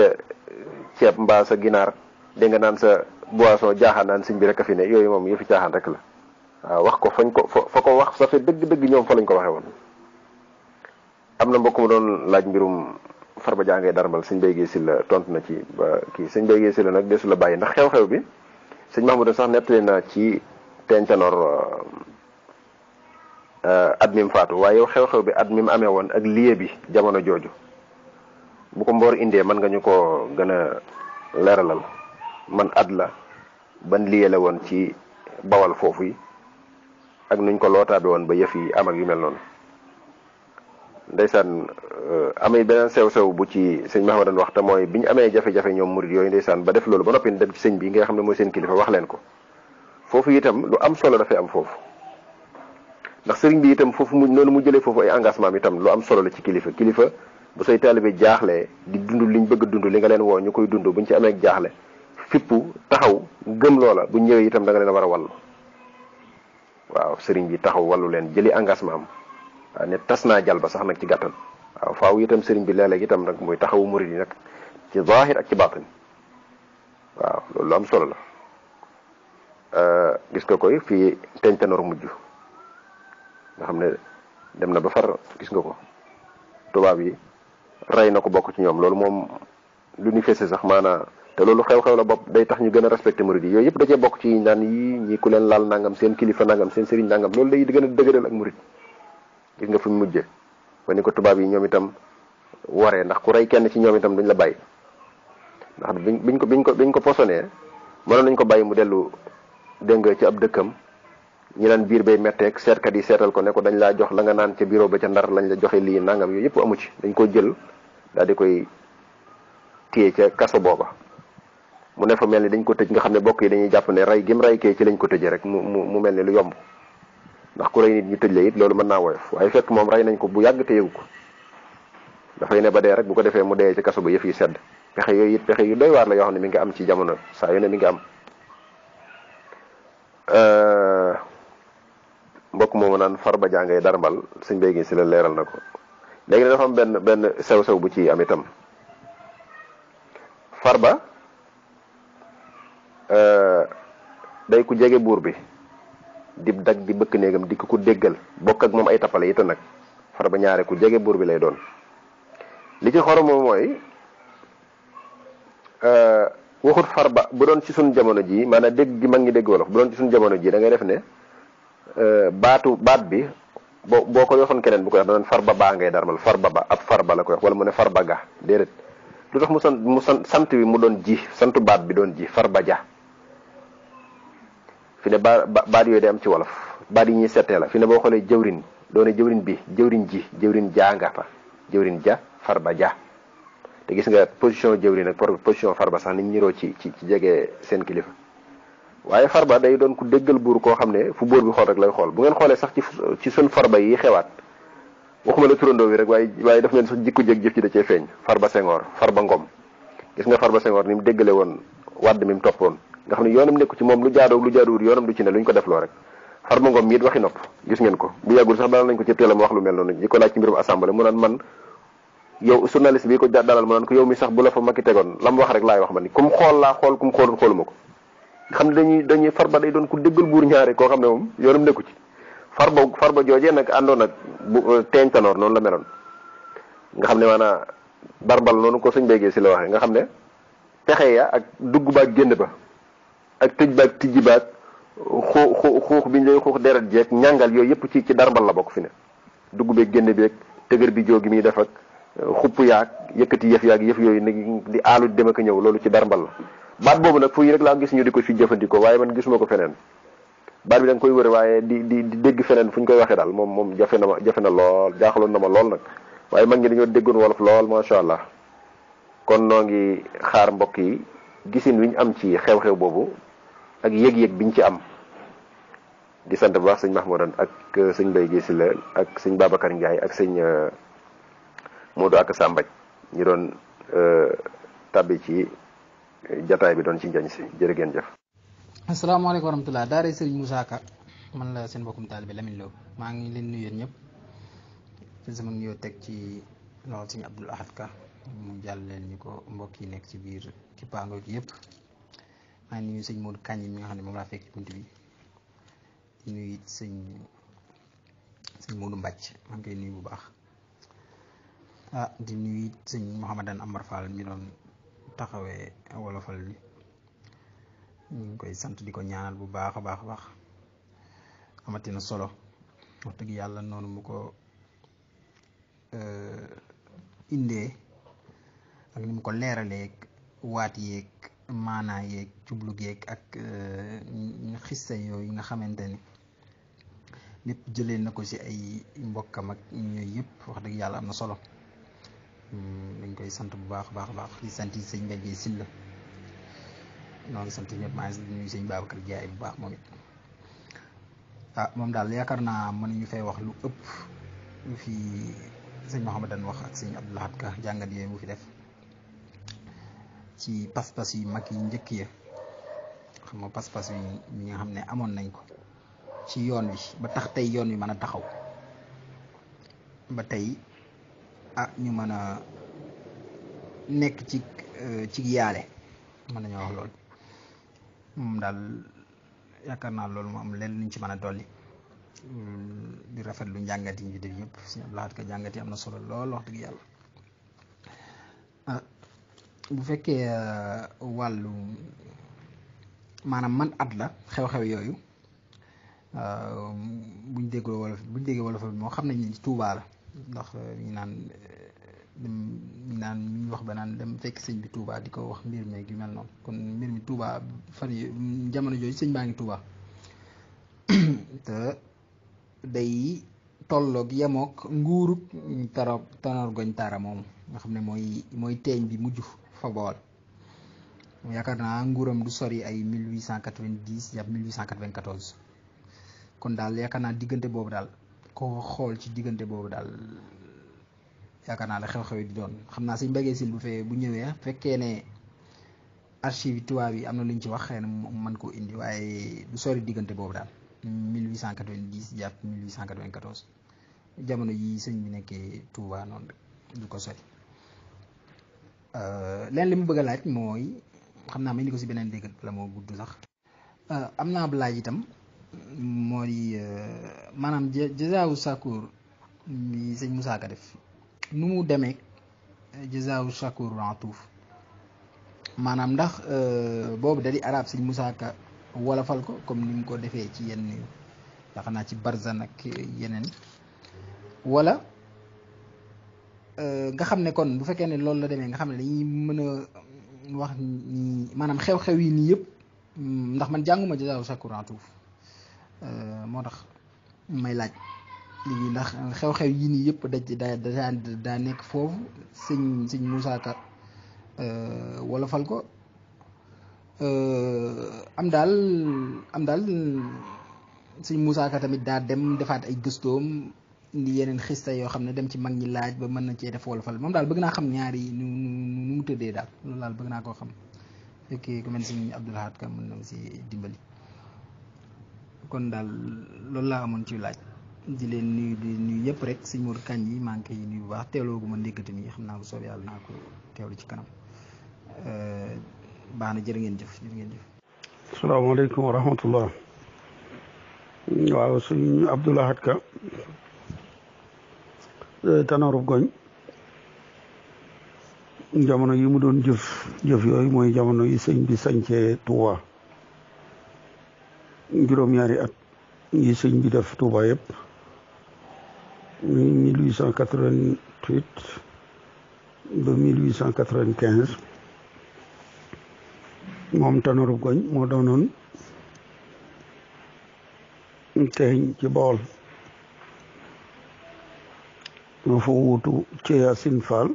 Speaker 3: ceeb mbaa sa ginaar dégg nga naan sa boisson jaaxaan naan sëñ bi rek a fi ne yooyu moom yëfi caaxaan rek la waaw wax ko fañ ko fa ko wax safe dëgg-dëgg ñoom fa lañ ko waxee woon. am na mbokk mu doon laaj mbirum Farba Dia ngay darmal sëñ Bay Géey Silla tontu na ci ba kii sëñ Bay Géey Silla nag desu la bàyyi ndax xew-xew bi sëñ Mahmoud sax nettali na ci Tencanoor at mi mu faatu waaye yow xew-xew bi at mi mu amee woon ak lieu bi jamono jooju bu ko mboor indee mën nga ñu ko gën a leeralal man at la ban lieu la woon ci bawal foofu yi ak nuñ ko lootaabe woon ba yëf yi am ak yu mel noonu. ndeysaan amee beneen sew-sew bu ci sëñ Mahamadan wax te mooy bi ñu amee jafe-jafe ñoom murid yooyu ndeysaan ba def loolu ba noppi dem ci sëñ bi nga xam ne mooy seen kilifa wax leen ko foofu itam lu am solo dafay am foofu ndax sëriñ bi itam foofu mu noonu mu jëlee foofu ay engagement itam lu am solo la ci kilifa bu say taalibe jaaxlee di dund liñ bëgg a dund li nga leen woo ñu koy dund buñ ci amee jaaxle fippu taxaw gëm loola bu ñëwee itam da nga leen war a wallu waaw sëriñ bi taxaw wallu leen jëli engagement am waaw ne tas naa jal ba sax nag ci gàttal waaw faaw itam sëriñ bi léeg-léeg itam nag muy taxawu murid yi nag ci zaahir ak ci baatin waaw loolu lu am solo la gis nga koy fii Tencanoor mujj nga xam ne dem na ba far gis nga ko tubaab yi rey na ko bokk ci ñoom loolu moom lu ñu fese sax maanaa te loolu xew-xew la bopp day tax ñu gën a respecté murid yi yooyu yëpp da cee bokk ci naan yi ñi ku leen laal nangam seen kilifa nangam seen sëriñ nangam loolu day gën a dëgëral ak murid gis nga fu mu mujjee ba ni ko tubaab yi ñoom itam waree ndax ku rey kenn ci ñoom itam duñ la bàyyi ndax biñ ko posonee mënoon nañ ko bàyyi mu dellu dégg nga ci ab dëkkam ñi naan biir bay metteeg seetkat yi seetal ko ne ko dañ laa jox la nga naan ca bureau ba ca ndar lañ la joxe lii nangam yooyu yëpp amu ci dañ ko jël daal di koy téye ca kaso booba mu ne fa mel ni dañ ko tëj nga xam ne bokk yi dañuy jàpp ne rey gim rey kee ci lañ ko tëjee rek mu mel ni lu yomb ndax ku rey nit ñu tëj la it loolu mën naa woyof waaye fekk moom rey nañ ko bu yàgg te yëgu ko dafay ne ba dee rek bu ko defee mu dee ci kaso ba yëf yi sedd pexe yooyu it pexe yu doy waar la yoo xam ne mi ngi am ci jamono saa yu ne mi ngi am mbokk moomu naan Farba Dia ngay darmal suñ béy gi si la leeral na ko léegi dafa am benn sew-sew bu ci am itam Farba day ku jege buur bi di dag di bëkk néegam di ko déggal bokk ak moom ay tappale itam nag Farba ñaare ku jege buur bi lay doon li ci xorom moom mooy waxut Farba bu doon ci suñ jamono ji maanaam dégg gi mag ngi dégg wolof bu doon ci suñ jamono ji da ngay def ne baat bi boo ko yoxoon keneen bu ko wax da doon Farba baa ngay darmal Farba ba ab Farba la koy wax wala mu ne Farba ga déedéet lu tax mu sant bi mu doon ji santu baat bi doon ji Farba Dia fi ne baat yooyu day am ci wolof baat yi ñuy settee la fi ne boo xoolee jëwrin doone jëwrin bi jëwrin ji jëwrin jaa nga fa jëwrin ja Farba Dia te gis nga position jëwrin ak position Farba sax ni ñiroo ci jege seen kilifa waaye Farba day doon ku déggal buur koo xam ne fu buur bi xool rek lay xool bu ngeen xoolee sax ci sun Farba yi xewaat waxuma la turandoo bi rek waaye daf mel sax jikko jëg jëf ci da cee feeñ Farba Senghor Farba Ngom gis nga Farba Senghor ni mu déggale woon Wàdd mi mu toppoon nga xam ne yoonam nekku ci moom lu jaadoog lu jaaduwul yoonam du ci ne lu ñu ko defloo rek Farba Ngom mi it waxi nopp gis ngeen ko bu yàggul sax dalal nañ ko ci teelam wax lu mel noonu ñi ko laaj ci mbirum assemblée mu naan man yow journaliste bi ko dalal mu naan ko yow mi sax bu la fa Macky tegoon la mu wax rek laay wax man ni kum xool laa xool kum xoolul xooluma ko xam ne dañuy Farba day doon ku déggal buur ñaare koo xam ne moom yoonam nekku ci Farba joojee nag àndoon ak bu Tencanoor noonu la meloon nga xam ne maanaam barbal noonu ko suñ béygee si la waxee nga xam ne pexe ya ak dugg baak génn ba ak tëj baak tijji baak xuux bi ñu lay xuux deret jeeg ñàngal yooyu yëpp ci darbal la bokk fi ne dugg beeg génn beeg tëgër bi jógi muy def ak xupp yaag yëkkati yëf yaag yëf yooyu nag di aalu dem ak ñëw loolu ci darmbal la baat boobu nag fu yi rek laa gis ñu di ko fi jëfandikoo waaye man gisuma ko feneen baat bi da nga koy wëre waaye di dégg feneen fu ñu koy waxee daal moom jafe na lool jaaxaloon na ma lool nag waaye mag ñi dañoo déggoon wolof lool macha allah. kon noo ngi xaar mbokk yi gisin wi ñu am ci xew-xew boobu ak yëg-yëg biñ ci am di sant bu baax sëñ Mahmoudan ak sëñ Mbaye Guèye Sylla ak sëñ Babacar Ndiaye ak sëñ Modou ak Sambaj ñi doon tabbi ci jataay bi doon ci njañ si jërë ngeen jëf.
Speaker 4: asalaamaaleykum wa rahmatulah daara Serigne Moussa Ka man la seen mbokkum taalibe Lamine Lo maa ngi leen nuyu ñëpp te sama nuyoo teg ci loxol sëñ Abdoul Ahad Ka mu jàll leen ñu ko mbokk yi nekk ci biir ci pango gi yëpp maa ngi nuyu sëñ Modou Kañ mi nga xam ne moom laa fekk ci bunt bi di nuyu it sëñ Modou Mbàcc maa ngi koy nuyu bu baax di nuyu it sëñ Mouhamadan Amar Fall mi doon taxawee wolofal bi ñu ngi koy sant di ko ñaanal bu baax a baax a baax amatina solo wax dëgg yàlla noonu mu ko indee ak ni mu ko leeralee waat yeeg maanaa yeeg jublu geeg ak xista yooyu nga xamante ni lépp jëlee na ko ci ay mbokkam ak ñooyu yëpp wax dëgg yàlla am na solo dañ koy sant bu baax a baax a baax di sant sëñ Mbaye Guèye Sylla noo ngi sant ñëpp maa ngi nuyu sëñ Babacar Ndiaye bu baax moom it moom daal yaakaar naa mën nañu fay wax lu ëpp lu fi sëñ Mouhamadan wax ak sëñ Abdoul Ahad Ka jàngat yooyu mu fi def ci pas-pas yu mag yi njëkk ya xam nga pas-pas yi nga xam ne amoon nañ ko ci yoon wi ba tax tey yoon wi mën a taxaw ba tey ñu mën a nekk ci yaale mën nañoo wax loolu moom daal yaakaar naa loolu mu am leen luñ ci mën a dolli di rafetlu njàngat yi ñu def yëpp sëñ Abdoul Ahad Ka jàngat yi am na solo lool wax dëgg yàlla bu fekkee wàllu maanaam man at la xew-xew yooyu buñ déggee wolof bi moo xam nañ ni Tuubaa la ndax ñu naan ñu wax ba naan dem fekk sëñ bi Tuubaa di ko wax mbir meeg yu mel noonu kon mbir mi Tuubaa fan yi jamono jooju sëñ baa ngi Tuubaa te day tolloog yemook nguurug Tanor Goñ Taara moom nga xam ne mooy teeñ bi mujj fa Bawol yaakaar naa nguuram du sori ay 1890 jàpp 1894 kon daal yaakaar naa diggante boobu daal ko xool ci diggante boobu daal yaakaar naa la xew-xew yi di doon xam naa sëñ Mbaye Guèye Sylla bu ñëwee fekkee ne archive yi tubaab yi am na lu ñu ci wax xëy na mën koo indi waaye du sori diggante boobu daal 1890 jàpp 1894 jamono yi sëñ bi nekkee Touba noonu rek du ko sori leen li mu bëgg a laaj mooy xam naa ma indi ko si beneen dégg la moo gudd sax am naa ab laaj itam moo di maanaam jazaawu sakoor mi sëñ Moussa Ka def nu mu demee jazaawu sakoor rantuuf maanaam ndax boobu da di arab sëñ Moussa Ka wolofal ko comme ni mu ko defee ci yenn yaakaar naa ci Barzan ak yeneen wala nga xam ne kon bu fekkee ne loolu la demee nga xam ne dañuy mën a wax ni maanaam xew-xew yi nii yëpp ndax man jànguma jazaawu sakoor rantuuf moo tax may laaj léegi ndax xew-xew yi nii yëpp daa nekk foofu sëñ Moussa Ka wolofal ko am daal sëñ Moussa Ka tamit daa dem defaat ay gëstoom indi yeneen xista yoo xam ne dem ci mag ñi laaj ba mën na cee def wolofal moom daal bëgg naa xam ñaari nu mu tëddee daal loolu daal bëgg naa koo xam fekkee ku mel sëñ Abdoul Ahad Ka mën na si dimbali kon daal loolu laa amoon ci laaj di leen nuyu yëpp rek sëñ Modou Kañ yi maa ngi koy nuyu bu baax teewloo gu ma ndéggati nii xam naa bu soobee yàlla naa ko teewlu ci kanam baax na jërë ngeen jëf.
Speaker 2: asalaamaaleykum wa rahmatullah. waaw sëñ Abdoul Ahad Ka Tanor Goñ jamono yi mu doon jëf yooyu mooy jamono yi sëñ bi sañcee Touba juróom-ñaari at yi sëñ bi def Touba yëpp 1888 ba 1895 moom Tanor Goñ moo doonoon teeñ ci Bawol moo fa wuutu ci Yacine Fall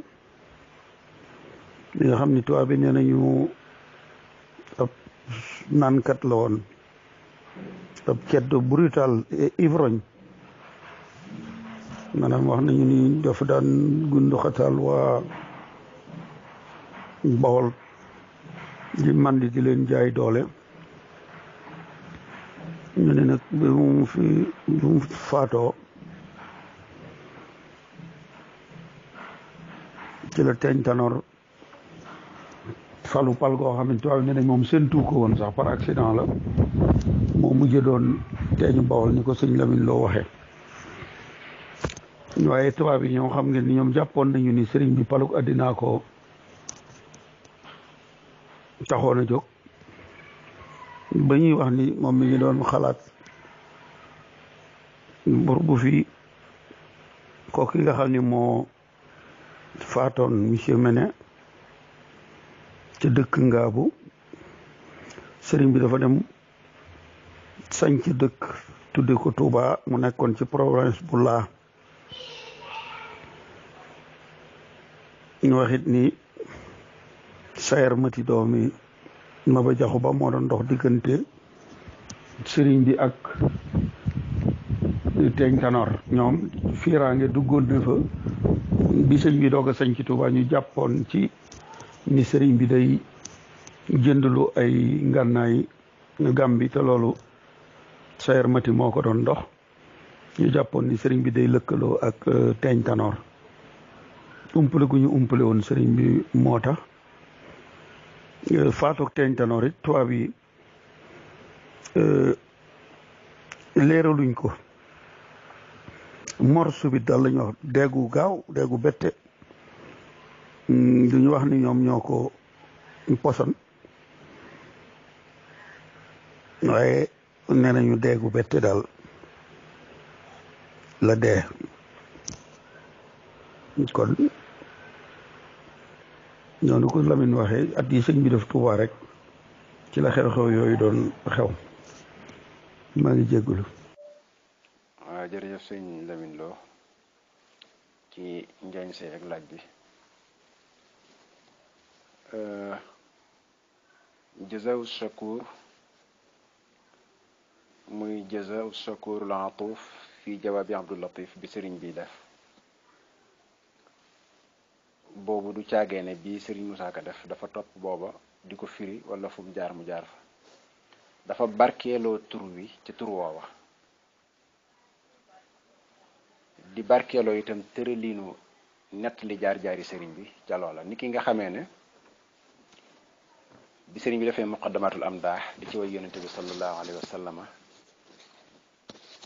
Speaker 2: li nga xam ni tubaab bi nee nañu ab naankat la woon ab ceddo brutal et ivrogne maanaam wax nañu ni dafa daan gundu xatal waa Bawol di mandi di leen jaay doole ñu ne nag bi mu faatoo ci la teeñ Tanor falu pal goo xam ne tubaab ne nañ moom séentu ko woon sax par accident la moo mujjee doon teeñu Bawol ni ko sëñ Lamine loo waxee waaye tubaab yi ñoom xam ngeen ni ñoom jàppoon nañu ni sëriñ bi paluk àddinaa ko taxoon a jóg ba ñuy wax ni moom mi ngi doon xalaat bor bu fi kooku nga xam ni moo faatoon monsieur Méné ca dëkk Ngaabu sëriñ bi dafa dem sañ ci dëkk tudde ko Touba mu nekkoon ci province bu laa ñu waxit ni Sayer Mati doomi Maba Jaxu Ba moo doon dox diggante sëriñ bi ak teeñ Tanor ñoom fiiraange duggoon na fa bi sëñ bi doog a sañ ci Touba ñu jàppoon ci ni sëriñ bi day jëndlu ay ngànnaay Gàmbi te loolu Sayer Mati moo ko doon dox ñu jàppoon ni sëriñ bi day lëkkaloo ak teeñ Tanor umpale gu ñu umpale woon sëriñ bi moo tax faatoog teeñ Tanor it tubaab yi leeraluñ ko mor subit daal la ñu wax déggu gaaw déggu bette duñu wax ni ñoom ñoo ko poson waaye nee nañu déggu bette daal la dee kon noonu ko Lamine waxee at yi sëñ bi def Tuubaa rek ci la xew-xew yooyu doon xew maa ngi jéggulu
Speaker 3: waaw jërëjëf sëñ Lamine Lo ci njañ see ak laaj bi jazaw shakur muy jazaw shakur la atuuf fi jawaabi Abdul Latif bi sëriñ bi def boobu du caagee ne bii sëriñ Musaa Ka def dafa topp booba di ko firi wala fu mu jaar fa dafa barkeeloo tur wi ci tur woowa di barkeeloo itam tëraliinu nett li jaar-jaari sëriñ bi ca loola ni ki nga xamee ne bi sëriñ bi defee muqaddamatul amdaax di ci way yonente bi sallallahu alayhi wa sallama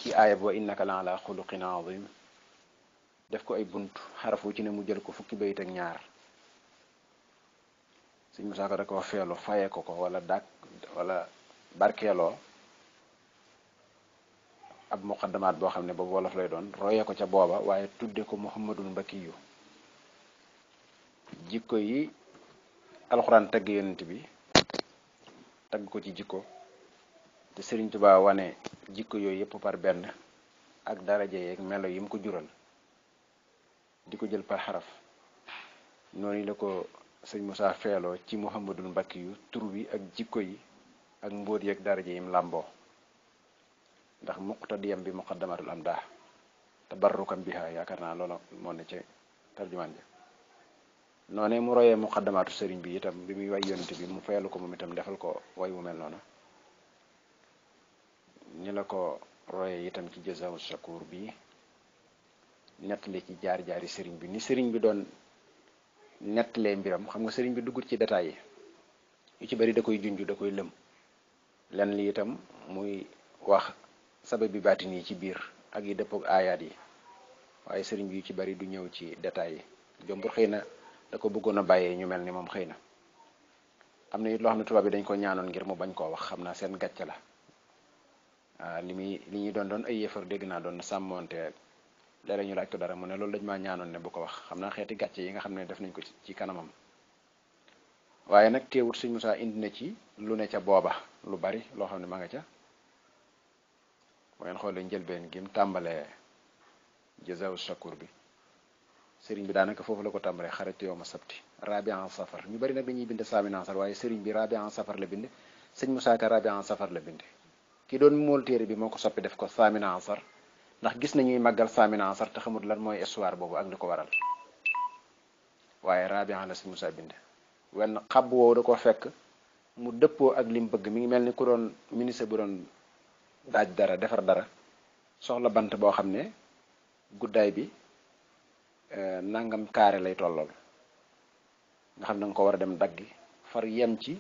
Speaker 3: ci aaya wa innaka la ala xuluqin azim def ko ay bunt xaraf wu ci ne mu jël ko fukki bayit ak ñaar sëñ Musaa Ka da ko feelu fayee ko wala dàq wala barkeeloo ab muqaddamaat boo xam ne boobu wolof lay doon royee ko ca booba waaye tudde ko Muhammadul Mbakiyu jikko yi alxuraan tagg yonent bi tagg ko ci jikko te Sëriñ Tuubaa wane jikko yooyu yëpp par benn ak daraja yeeg melo yi mu ko jural di ko jël par xaraf noonu la ko sëñ Musaa feeloo ci Muhammadul Mbakiyu tur wi ak jikko yi ak mbóot yeeg daraja yim làmboo ndax muqtadiyam bi muqaddamatul amdaax tabarrukam biha yaakaar naa loola moo ne ci tarjumaan ja noonee mu royee muqaddamaatu sëriñ bi itam bi muy way yonent bi mu feelu ko moom itam defal ko way wu mel noonu ni la ko royee itam ci jazaa'u shakur bi nettali ci jaar-jaari sëriñ bi ni sëriñ bi doon nettalee mbiram xam nga sëriñ bi duggut ci détails yi yu ci bari da koy junj da koy lëm lenn li itam muy wax sabab bi baatin yi ci biir ak yi dëppook aayaat yi waaye sëriñ bi yu ci bari du ñëw ci détails yi jombur xëy na da ko bëggoon a bàyyee ñu mel ni moom xëy na am na it loo xam ne tubaab bi dañ ko ñaanoon ngir mu bañ koo wax xam naa seen gàcce la li ñuy doon ay yëfar dégg naa doon sàmmonte
Speaker 5: léeg-léeg ñu laaj ko dara mu ne loolu dañ maa ñaanoon ne bu ko wax xam naa xeeti gàcce yi nga xam ne def nañ ko ci kanamam. waaye nag teewut sëñ Musaa indi na ci lu ne ca booba lu bari loo xam ne ma nga ca bu ngeen xoolee njëlbeen gi mu tàmbalee Jazaawu Shakur bi sëriñ bi daanaka foofu la ko tàmbalee xarajtu yawma sabti rabi'an safar ñu bari nag dañuy bind saaminan safar waaye sëriñ bi rabi'an safar la bind sëñ Musaa Ka rabi'an safar la bind ki doon mool téere bi moo ko soppi def ko saaminan safar ndax gis nañuy màggal saaminan safar te xamul lan mooy histoire boobu ak li ko waral waaye rabi'an la sëñ Musaa bind wenn xab woowu da ko fekk mu dëppoo ak lim bëgg mi ngi mel ni ku doon ministre bu doon daaj dara defar dara soxla bant boo xam ne guddaay bi nangam kaare lay tollool nga xam ne nga ko war a dem daggi far yem ci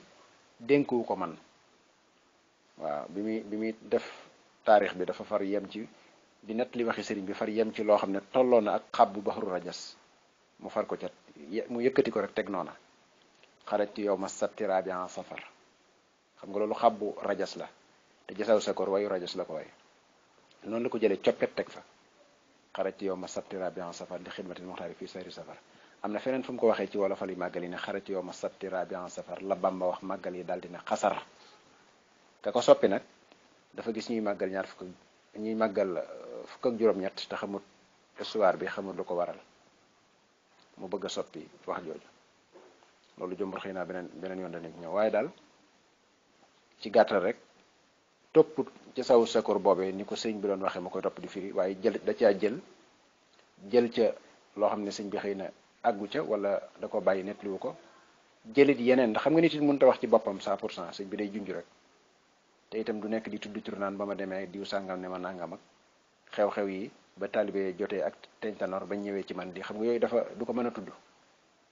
Speaker 5: dénkuwu ko man waaw bi muy def taarix bi dafa far yem ci di net li waxi sëriñ bi far yem ci loo xam ne tolloo na ak xabbu baxru rajas mu far ko ca mu yëkkati ko rek teg noona xarajtu yawma sabti rabi'an safar xam nga loolu xabbu rajas la te Jazaawu Shakur wayu rajas la ko way noonu la ko jëlee coppet teg fa xarajtu yawma sabti rabi'an safar li xidmatil muxtaari fii sayri safar am na feneen fu mu ko waxee ci wolofal yi màggal yi ne xarajtu yawma sabti rabi'an safar la Bamba wax màggal yi daal di ne xasar ka ko soppi nag dafa gis ñuy màggal ñuy màggal fukk ak juróom-ñett te xamut histoire bi xamut lu ko waral mu bëgg a soppi wax jooju loolu jëmbur xëy naa beneen yoon danañ ñëw waaye daal ci gàttal rek topp Jazaawu Shakur boobee ni ko sëñ bi doon waxee ma koy topp di firi waaye da caa jël ca loo xam ne sëñ bi xëy na àggu ca wala da ko bàyyi nettaliwu ko jëlit yeneen ndax xam nga nit it mënut a wax ci boppam 100% sëñ bi day junj rek te itam du nekk di tudd tur naan ba ma demee diw sàngam ne ma nangam ak xew-xew yi ba taalibe jotee ak teñtanor bañ ñëwee ci man di xam nga yooyu dafa du ko mën a tudd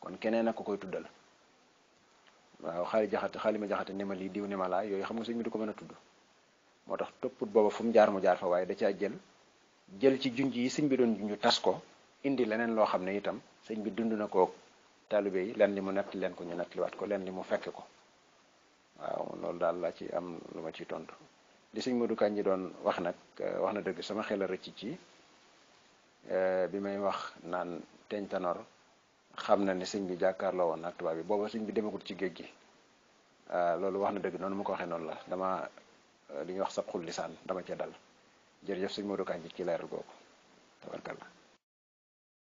Speaker 5: kon keneen ak ko koy tuddal waaw xaali ma jaxate ne ma lii diw ne ma laa yooyu xam nga sëñ bi du ko mën a tudd moo tax topput booba fu mu jaar mu jaar fa waaye da caa jël ci junj yi sëñ bi doon junj tas ko indi leneen loo xam ne itam sëñ bi dund na ko taalibe yi leen li mu nett leen ko ñu nettaliwaat ko leen li mu fekk ko waaw loolu daal laa ci am lu ma ciy tontu li sëñ Modou Kandji doon wax nag wax na dëgg sama xel a rëcc ci bi may wax naan teñtanor xam na ne sëñ bi jàkkaarloo woon ak tubaab bi booba sëñ bi demagul ci géej gi loolu wax na dëgg noonu mu ko waxee noonu la dama li ñuy wax sabxul lisaan dama cee dal jërëjëf sëñ Modou Kandji ci leeral googu tabarkalla